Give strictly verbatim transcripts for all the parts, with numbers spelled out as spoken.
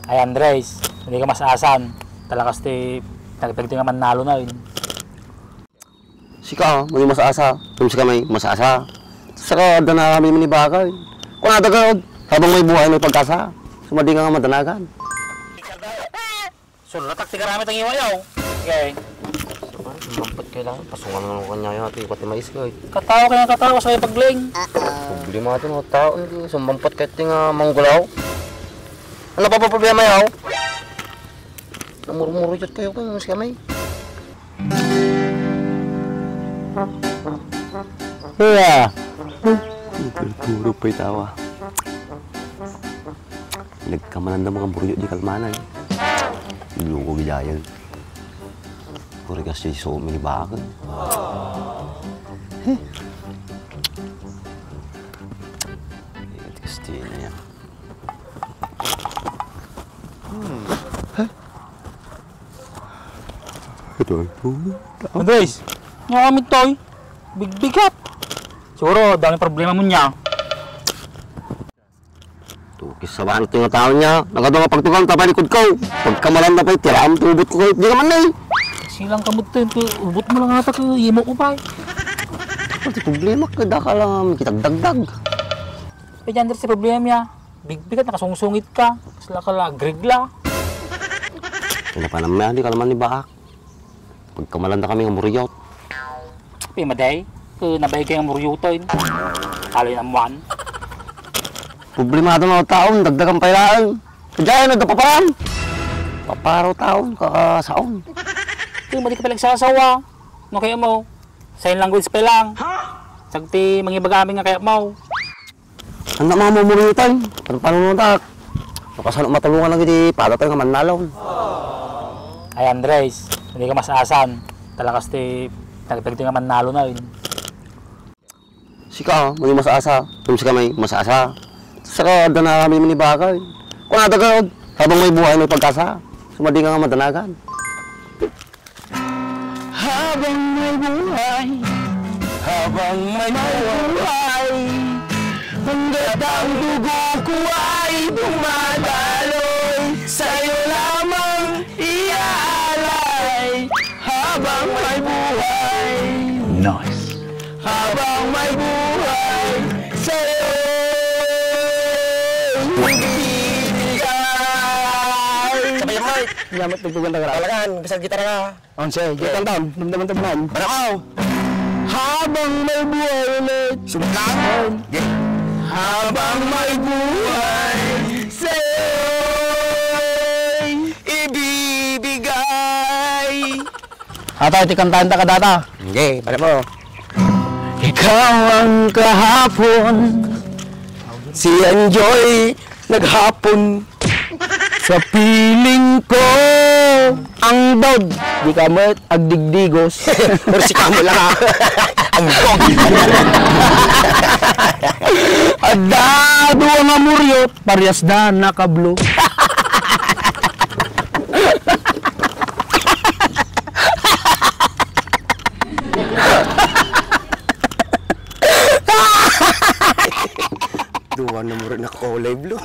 Ay, Andres, dika mas-asan. Talaga ti nagpigti nga mannalo na, eh. Sika, madi mas-asa. Tum sika may mas-asa. Saka, adda na kami manibagay. Kung adda ka, habang may buhay, may pag-asa. Sumadi nga madanagan. Sulatak ti garamit ang iwayaw. Okay. Sumampot kailangan. Pasungan mo kanya yun. Ito yung pati mais ko eh. Katao kaya katao sa pagling. Problema ito mga tao. Sumampot kahit nga manggulaw. Ano pa ba problema yaw? Namurmurot kayo kung mas kami. Iya. Puro pa'y tawa. Nagkamanan da mga buryo di kalmanan. Loko gidayan. Puro kasi so mini bakal. Heh. Tigas din niya. Hmm. Heh. Ito, ito. Andres, nga kami toy. Bigbigat. Siguro, dami problema mo niya. Tukis sa bahan ti nga tao niya. Nagado nga pagtugaw, tapay likod ko. Pagkamalan na pa, tiraam tubot ko. Di naman na eh. Silang kamot to, to, ubot mo lang ata ko, imo ko pa eh. Ano ti problema ka? Daka lang kitagdagdag. Pwede Andres, si problema niya. Bigbigat, nakasungsungit ka. Kasla ka la, grigla. Pinapanam na, di ka naman ni Baak. Pagkamalan na kami nga muriyot. Pimaday, eh, nabay kayo nga muriyot, eh. Kaloy na muan. Problema ito mga taon, dagdagan pa ilaan. Kaya ano, dapaparan. Paparo taon, kakasaon. Kaya madi ka palagsasawa. No kaya mo, sign language pa lang. Sagti, mangibaga amin nga kaya mo. Anda mga mamuritan, ano panunutak? Nakasano matulungan lang iti pada tayo nga mannalon. Ay, Andres, hindi ka mas-asan. Talagas ti nagpigti nga mannalo na, eh. Sika, madi mas-asa. Kung sika may mas-asa. Saka, adda na kami manibagay. Kung adda ka, habang may buhay, may pagkasa. Sumadi nga madanagan. Habang may buhay, habang may buhay, hanggat ang dugo ko ay dumadaloy, sa'yo lamang iaalay. Habang may buhay, nice. Habang may buhay, sa'yo ibibigay. Sabay, Mike. Nyamit, tugtugan ta ka. Talagan, bisag gitara ka. Onse, di tandaan, damdaman-damdaman. Barakaw! Habang may buhay ulit. Sumutlang. Di. Habang may buhay, sa'yo'y ibibigay. Ata, iti kantahan ta kadata. Hindi, para mo. Ikaw ang kahapon, si Anjoy naghapon. Sa piling ko, ang dog, di ka met agdigdigos. Mercy ka mo lang, ha? Ang dog. Adda dua nga muryot, parehas da nakablo. Duwa na mo rin nakakulay blue.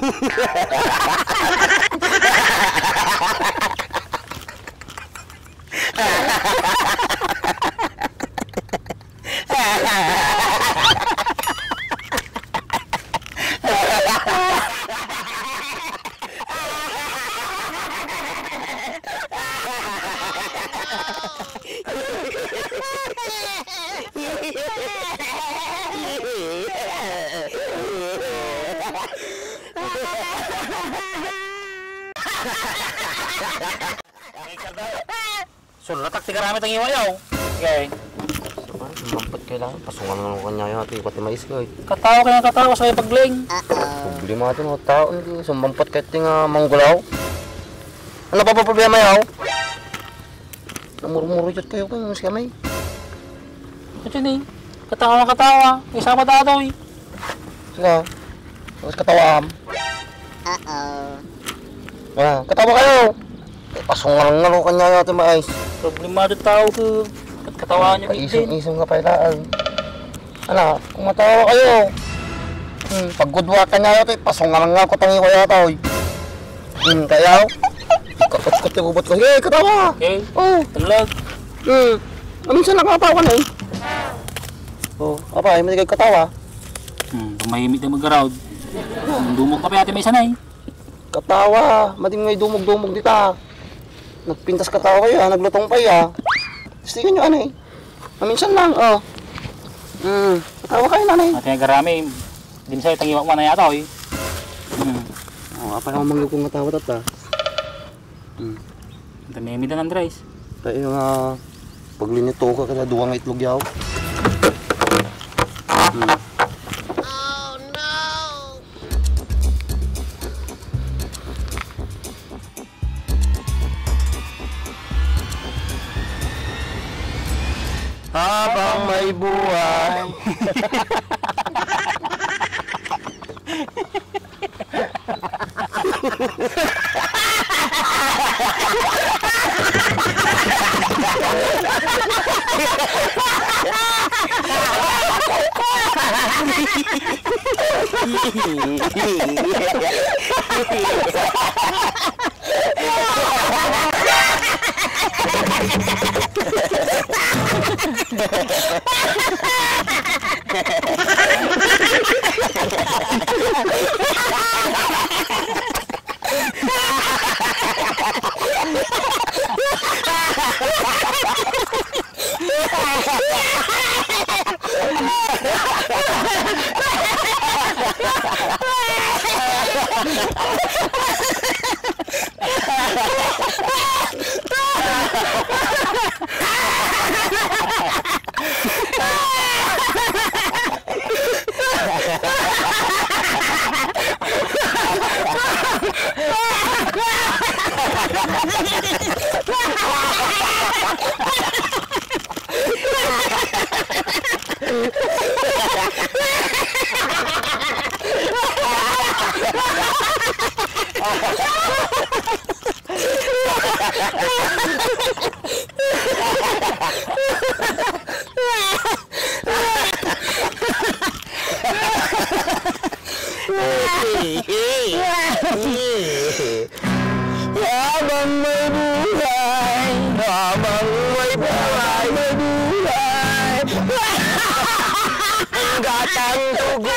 Sulatak ti garamit ang iwayaw. Okay. Sumampot kailangan. Pasungan mo kanya yun. Ito yung pati mais ko eh. Katao kaya katao sa pagling. Problema ito mga tao. Sumampot kahit nga manggulaw. Ano pa ba problema yaw? Namurmurot kayo kung mas kami. Ito ni. Katawa, katawa. Isa pa tato eh. Sila. Tapos katawa am. Uh-oh. Ah, katawa kayo. Eh, pasungal nga ro kanya yata mais. Problema do tao ko. Kat-, katawa niyo, Paisong-isong nga pailaan. Ala, kung matawa kayo. Hmm, paggudwa kanya yata, eh, pasungal nga ko tangi ko yata, oy. Hmm, kaya, oh. Kakutkot yung ubot ko. Sige, katawa. Okay. Oh. Tulog. Hmm. Aminsan lang katawa na eh. Oh, apa, ay, may katawa. Hmm, tumahimik na mag-crowd. Dumog ka pa yata may sanay. Katawa, madin nga idumog-dumog dita. Nagpintas katawa kayo, ah, naglutong pa iya. Testingan nyo, anay. Aminsan lang, oh. Hmm, katawa kayo, nanay. Ate, garami. Din sa'yo, tangiwak mo na yata, oy. Hmm. Oh, apa yung mangyog kong katawa, tata? Hmm. Ito, may midan, Andres. Tayo nga, paglinyuto ka, kaya duwa nga itlog yaw. Hmm. Habang may buhay. Habang may buhay, habang may buhay, may buhay. Ang gatang tugo.